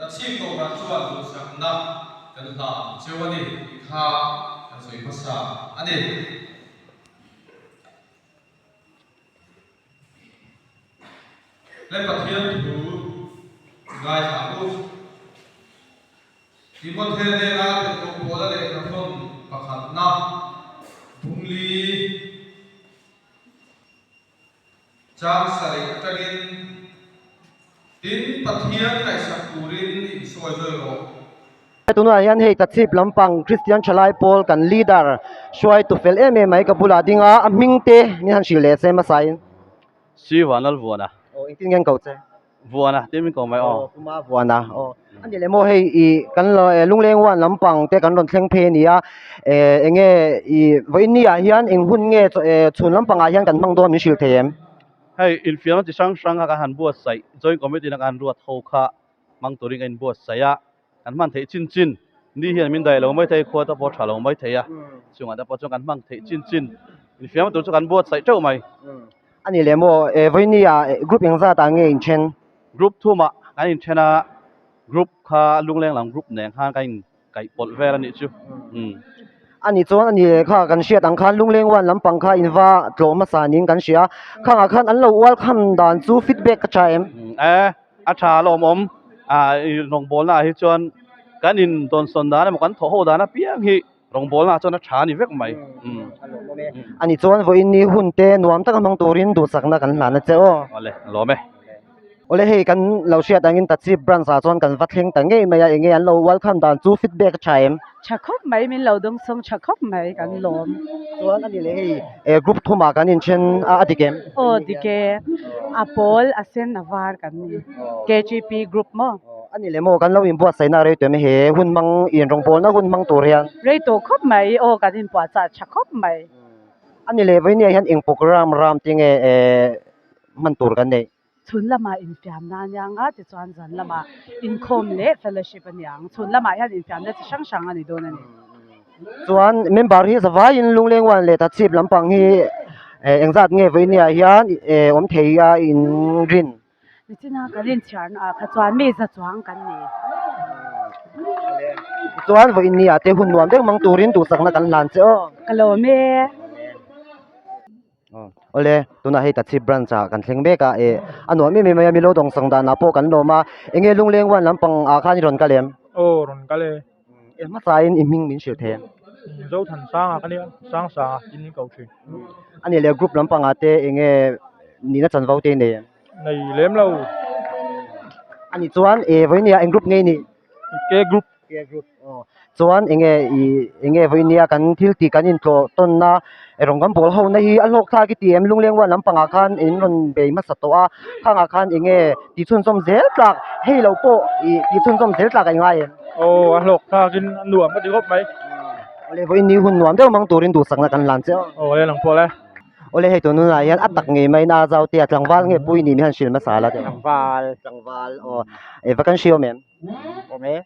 Tachhip Kohhran chuan duhsakna kan hlan cheu a ni tih kha kan sawi hmasa a ni. Le Pathian thu ngaithla ang u. Timothea hnena tirhkoh Paula lehkhathawn pakhatna Bungli Chang sarih atangin, Tin, Pathian ngaihsak turin insawi zawi rawh. Tunah hian hei Tachhip lampang Kristian Thalai Pawl kan leader hruaitu fel em em mai ka bulah ding a, a hming te min han hrilh leh se hmasain. Sri Vanlal Vuana. Aw engtin nge an ko che? Vuana tih min ko mai aw. Aw Puma Vuana aw. A ni leh maw hei i kan lo Lungleng Uan lampang te kan rawn thleng phei a ni a, eh eng nge i vawiin ni ah hian eng hun nge chhun lampangah hian kan hmang dawn min hrilh thei em? Hei infiamna chi hrang hrang a kan han buatsaih Joint Committee in a kan han ruat ho kha hmang turin ka inbuatsaih a, kan hman theih chin chin ni hian min daih lo mai thei khua te pawh tha lo mai thei a chungah te pawh chuan kan hman theih chin chin infiamna tur chu kan buatsaih teuh mai. A ni leh maw e vawiini ah group engzat ah nge inthen? Group thumah kan inthen a, group kha lungleng lam group nen khan kan in kaih pawlh vel a nih chu. Umm. A nih chuan a ni leh kha kan hriat ang khan lungleng uan lampang kha in va tlawh hmasa niin kan hria a, khangah khan an lo ualkham dan chu feedback ka tha em? E a tha alawmawm a rawngbawlna ah hi chuan kan in dawnsawn dan emaw kan thawh ho dan apiang hi rawngbawlna ah chuan a tha a ni vek mai. A nih chuan vawiin ni hun te nuam taka hmang turin duhsakna kan hlan a che aw. Awle a lawm e. Awle hei kan lo hriat angin Tachhip branch ah chuan kan va thleng ta ngei mai a enge an lo welcome dan chu feedback a tha em? Tha khawp mai min lo dawngsawng tha khawp mai kan lawm. Chuan a ni leh hei eh group thumah kan inthen a a dik em? Aw dik e, a pawl a sen a var kan ni KGP group maw? A ni leh maw kan lo inbuatsaihna a rei tawh em he hun hmang inrawngbawlna hun hmang tur hian? Rei tawh khawp mai aw kan inpuahchah tha khawp mai. A ni leh vawinia hian eng program ram te nge eh hman tur kan neih. Chhun lamah infiamna a niang a, tichuan zan lamah inkhawm leh fellowship a niang. Chhun lamah hian infiamna chi hrang hrang a ni dawn a ni. Chuan member hi zavaiin Lungleng One leh Tachhip lampang hi engzat nge vawinia hian awm thei a inrin? Nichina kan inchhiarna ah kha chuan mi za chuang kan ni. Tichuan vawinia te hun nuam deuh mang turin duhsakna kan hlan che aw. Ka lawm e. Awle tunah hei Tachhip branch ah kan thleng mek a eh a nuam em em mai a milo dawngsang danah pawh kan lawm a enge lungleng uan lampang ah khan i rawn kal em? Aw rawn kal e. Eh hmasain i hming min hrilh thei em? Zothan Sanga ka nia Sangsanga tin min ko thin. A nih leh group lampang ah te enge nihna chanvo te i nei em? Nei lem lo. A nih chuan eh vawinia eng group nge i nih? K group. K group aw chuan enge i enge vawinia kan thil tih kan intlawh tawnna rawng kan bawl ho na hi a hlawk thlak i ti em lungleng uan lampangah khan in rawn bei hmasa tawh a khangah khan enge tih chhunzawm zel tlak hei lo pawh ih tih chhunzawm zel tlak a i ngai em aw a hlawk thlak in a nuam ka ti khawp mai awle vawiin ni hun nuam deuh mang turin duhsakna kan hlan che aw awle lang pawh le awle hei tun hunah hian a tak ngei mai in a zau te a tlangval nge pui ni mi han hrilh hmasa la teh tlangval tlangval aw eh va kan hriau em awm e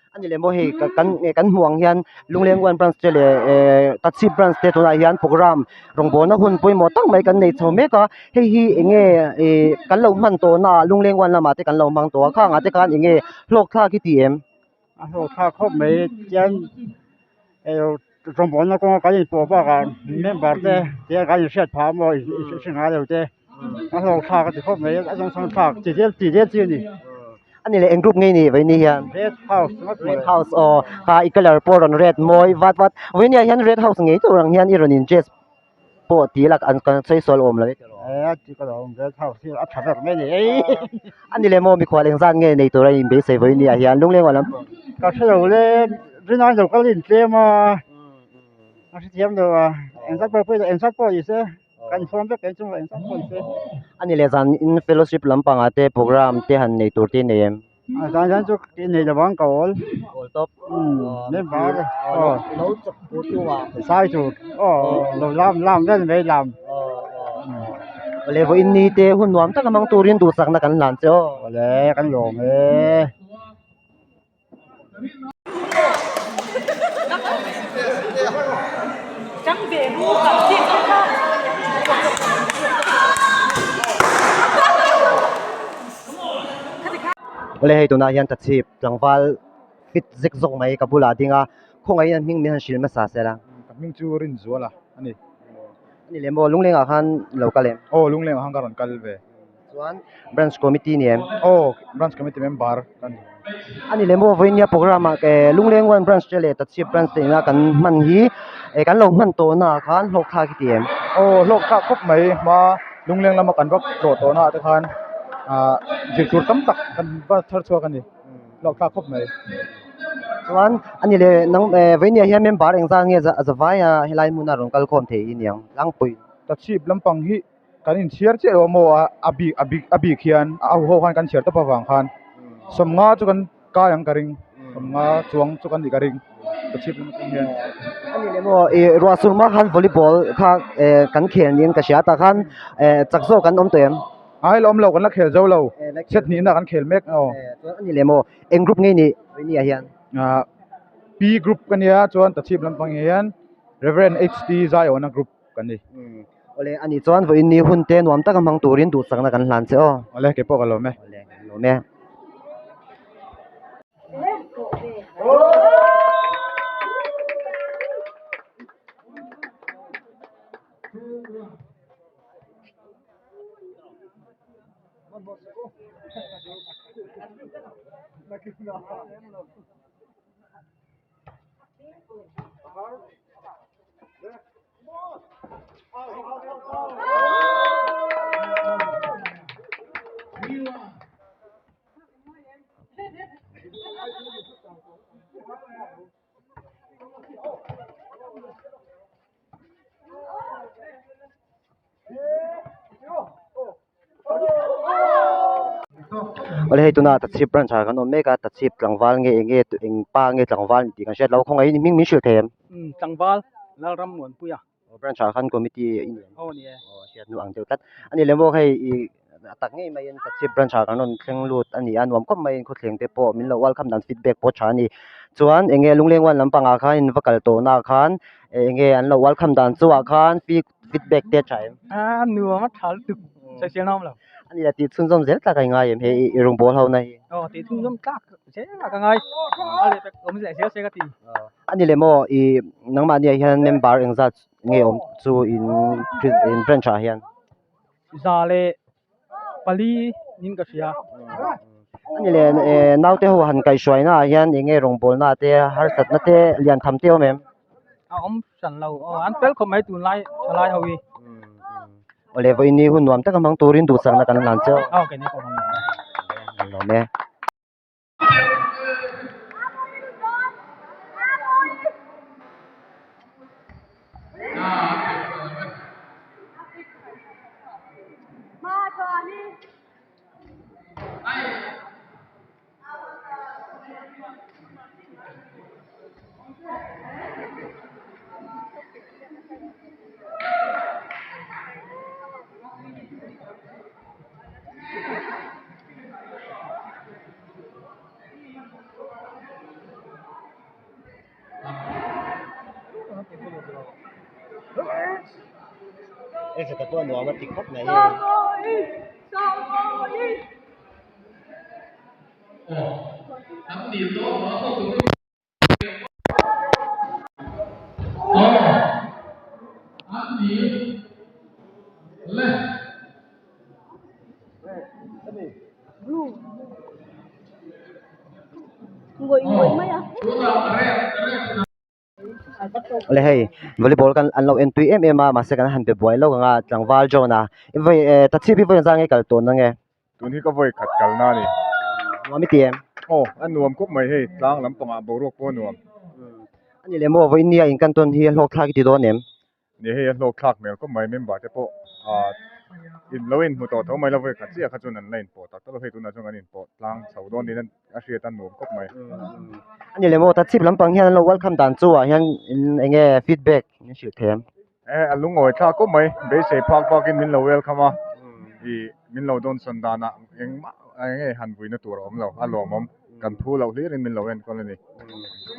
A ni leh maw hei kan kan hmuh ang hian Lungleng One Branch te leh eh Tachhip Branch te tunah hian program rawngbawlna hun pawimawh tak mai kan nei chho mek a hei hi eng nge ih kan lo hman tawh na ah Lungleng One lamah te kan lo hmang tawh a khang ah te khan eng nge hlawk thlak hi ti em? A hlawk thlak khawp mai chuan rawngbawlna kawnga kan inpawh bakah member te tia kan inhriat phah maw inhre ngai lo te a hlawk thlak a ti khawp mai a zawng thlak ti zel ti zel chi a ni. A ni leh eng group nge ni vawiin hian? Red house Red house aw kha i colour pawh rawn red mawi vat vat vawiin ah hian red house ngei tur ang hian i rawn in dress pawh ti la an kan sawi sual awm lo e tiraw? E a ti ka lo awm red house hi a tha ber mai a ni ei. A ni leh maw mikhual engzat nge nei tura in beisei vawiin ah hian lungleng uan lam pawh? Ka hre lo le rinai lo kal in tlem a a hrethiam lo a engzat pawh pawh engzat pawh ni se kan inhawm vek em chu engzat pawh ni se. A ni leh zan in fellowship lampangah te program te han nei tur te i nei em? Zan zan chu i nei lo ang ka awl. Awl tawp. Member aw. Lo chawp tur tu ah. Sai tur aw lo lam lam vel mai lam. Awle vawiin ni te hun nuam tak a hmang turin duhsakna kan hlan che aw. Awle kan lawm e. Awle hei tunah hian tachhip tlangval fit zek zawk mai ka bulah a ding a, khawngaihin an hming min han hrilh hmasa sela. Ka hming chu Rinzuala a ni. A ni leh maw Lunglengah khan lo kal em? Aw Lunglengah khan ka rawn kal ve. Chuan branch committee ni em? Aw branch committee member ka ni. A ni leh maw vawiin nia programme ah Lungleng one branch te leh Tachhip branch te ina kan hman hi kan lo hman tawhna ah khan hlawk thlak i ti em? Aw hlawk thlak khawp mai hma Lungleng lama kan va tlawh tawhna ah te khan ah zirtur tam tak kan va thar chhuak a ni hlawk thlak khawp mai. Chuan a ni leh nang vawiin nia hian member engzat nge zavai a helai hmuna rawn kal khawm thei i niang tlangpui. Tachhip lampang hi kan inchhiar chiah lo a maw a a bik a bik a bik hian a ho khan kan chhiar tawp avang khan sawmnga chu kan kai ang ka ring sawmnga chuang chu kan nih ka ring ka chhip lam atang hian. A ni leh maw ih ruah sur hma khan volleyball kha eh kan khel niin ka hria tah khan eh chak zawk an awm tawh em? Ai la awm lo kan la khel zo lo set hnihna kan khel mek aw. Chuan a ni leh maw eng group nge nih vawinia hian? Ah P group ka nia chuan tachhip lampang hian Reverend HT Zaiawna group. kan ni. Awle a nih chuan vawiin ni hun te nuam taka hmang turin duhsakna kan hlan che aw. Awle kei pawh ka lawm e. Awle kan lawm e. Awle hei tunah tachhip branch ah kan awm mek a tachhip tlangval nge eng nge eng pa nge tlangval tih kan hriat loh khawngaihin i hming min hrilh thei em? Tlangval Lalrammuanpuia. Aw branch ah khan committee i ni em? Aw ni e. Aw hriat hnu ang deuh tlat. A ni leh maw hei i a tak ngei maiin tachhip branch ah kan rawn thleng lut a ni a nuam khawp maiin khawthleng te pawh min lo welcome dan feedback pawh tha a ni. Chuan eng nge Lungleng one lampangah khan in va kal tawhna ah khan eng nge an lo welcome dan chungah khan feedback te a tha em? A nuam a tha lutuk sawisel na awm lo. A ni la tih chhunzawm zel tlak a i ngai em hei i rawngbâwl ho na hi? Aw tih chhunzawm tlak zel a ka ngai a leh pek awm leh zel se ka ti. A ni le maw i nangmahni ah hian member engzat nge awm chu in in branch ah hian? Za leh pali nin ka hria. A ni le naute ho han kaihhruaina ah hian eng nge rawngbawlna te harsatna te lian tham te awm em? A awm hran lo aw an fel khawp mai tunlai thalai ho hi. Awle vawiin ni hun nuam taka hmang turin duhsakna kan hlan che aw. Aw keini pawh kan lawm e. Kan lawm e. Hei pawh nuam a ti khawp mai Awle hei volleyball kan an lo en tui em em a mahse kan han be buai lo ang a tlangval John a i vawi eh tachhip hi vawi engzah nge kal tawn ange. Tun hi ka vawi khat kalna a ni. Nuam i ti em? Aw a nuam khawp mai hei tlang lampangah boruak pawh a nuam. A ni leh maw vawiin nia in kan tawn hi a hlawk thlak i ti dawn em? Ni hei a hlawk thlak hmel khawp mai member te pawh ah in lo inhmu tawh tho mai lo vawi khat chiah kha chuan an la inpawh tak tak lo hei tunah chuan kan inpawh tlang chho dawn niin a hriat a nuam khawp mai. A ni leh maw tachhip lampang hian an lo welcome dan chu ah hian in eng nge feedback in hrilh thei em? Eh a lungawi thlak khawp mai beisei phak phak in min lo welcome a ih min lo dawn sawn danah engmah eng nge han vuina tur a awm lo a lawmawm kan phu loh hlir in min lo enkawl a ni.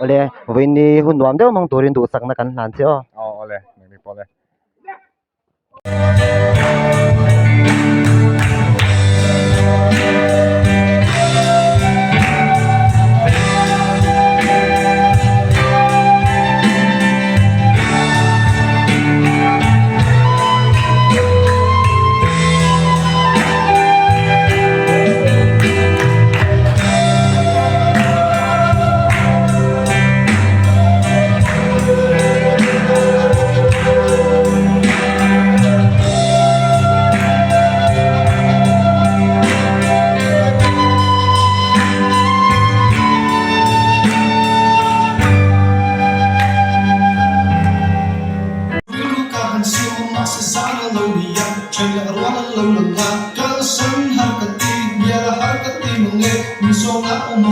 Awle vawiin ni hun nuam deuh hmang turin duhsakna kan hlan che aw. Aw awle nangni pawh le.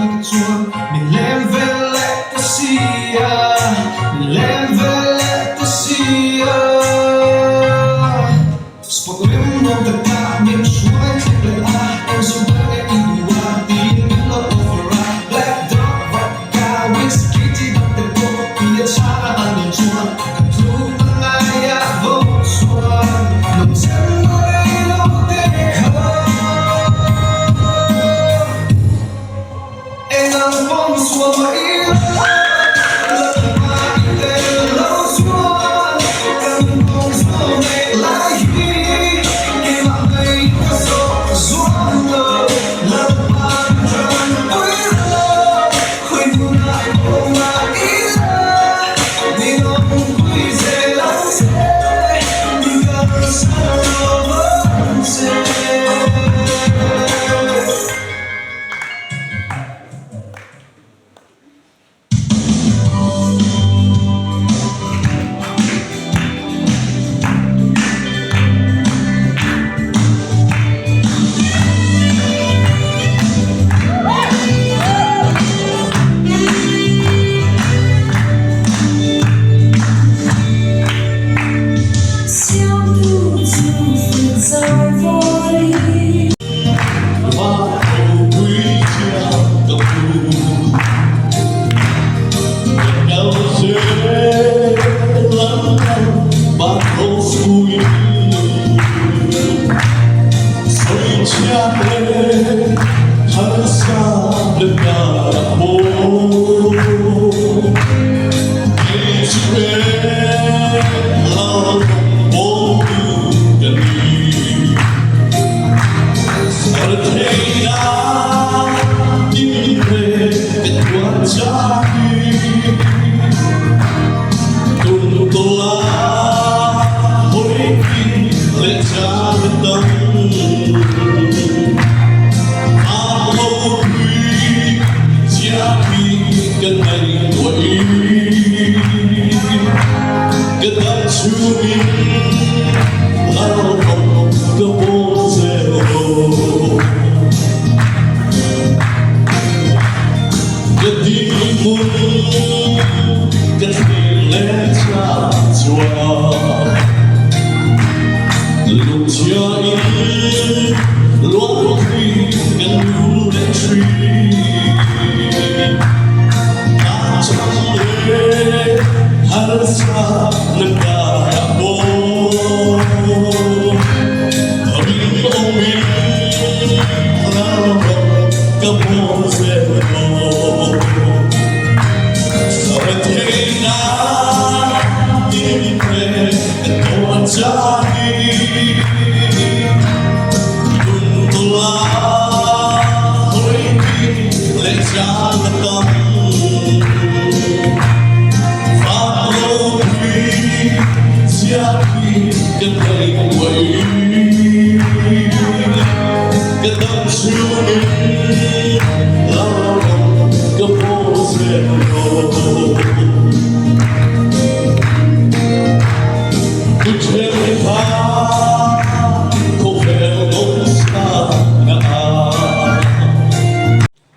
te chuan min lem vel leh ta si a, min lem vel leh ta si a. Spot rem nuam taka min hruai thlek leh a, eng zawng ber nge i duh a tiin min lo offer a, Black Dog, Vodka, Whiskey tih dang te pawh ti a chhang a an rawn chuan ka tluk na ngaia vawk chuan nung chen na rei lo te kha. Eng ang pawn sual mah ila, lalpa i tel lo chuan kan tawng zawm leh lai hi keimah ngei ka zawh zuam lo. Lalpa min tanpui lo, khawi hmunah pawh mah ila, min awmpui zel ang che, min kalsan lo ang che.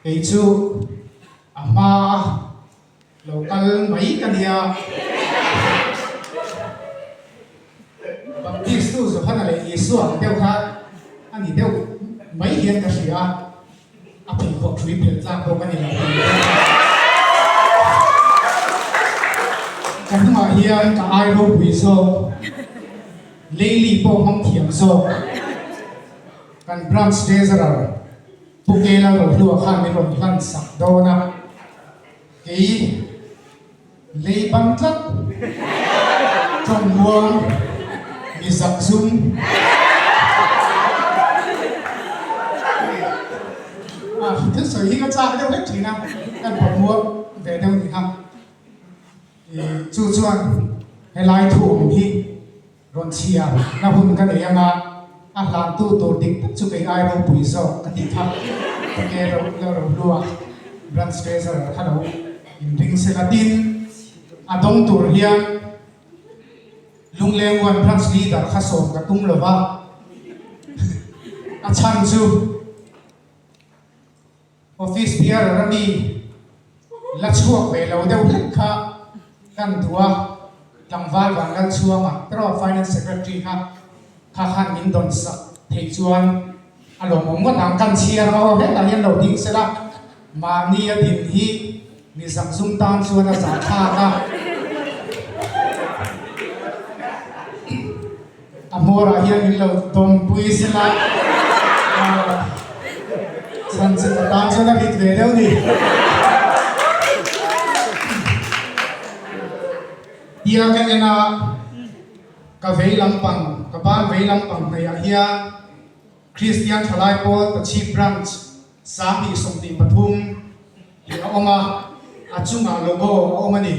Kei chu a hma a lo kal mai ka nia. Baptist tu Johana leh Isua ang deuh kha a ni deuh mai hian ka hria a, a pheikhawk hrui pelh tlak bawk a ni lo tih ka hria. Ka hnungah hian ka ai ropui zawk, Leili pawh hmang thiam zawk, kan branch treasurer Pu Kela Rohlua khan min rawn hlan sak dawn a, kei lei bang tlat tawngmuang mi zak zum a thil sawi hi ka chak deuh hlek thin a, kan pawhmuak ve deuh ni kha. Chu chuan helai thu awm hi Rawn chhia na hun ka nei anga a hlantu tur dik tak chu kei ai ropui zawk ka tih kha ka ke ro la ro hlua Branch Treasurer kha lo inring sela tin a dawng tur hian Lungleng One Branch Leader kha sawm ka tum lova a chhan chu. Office bearer a mi la chhuak ve lo deuh hlek kha kan duh a, tlangval Vanlalchhuanga erawh Finance Secretary kha kha khan min dawn sak theih chuan a lawmawm ngawt ang. Kan chhiar ang aw hetah hian lo ding sela mahni a din hi mi zakzum tan chuan a zahthlak a. A hmawrah hian min lo dawmpui sela chhan chu ka tan chuan a rit ve deuh ni. Tia ka en a, ka vei lampang, ka ban vei lampang hnaihah hian Kristian Thalai Pawl Tachhip Branch 2023 tih a awm a, a chungah logo a awm a ni.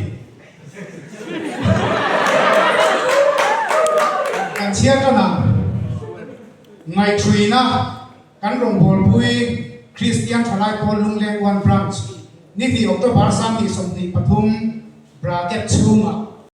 Kan chhiar tan ang. Ngaihthruina kan rawngbawlpui Kristian Thalai Pawl Lungleng One Branch ni hnih October 2023 bracket chhungah.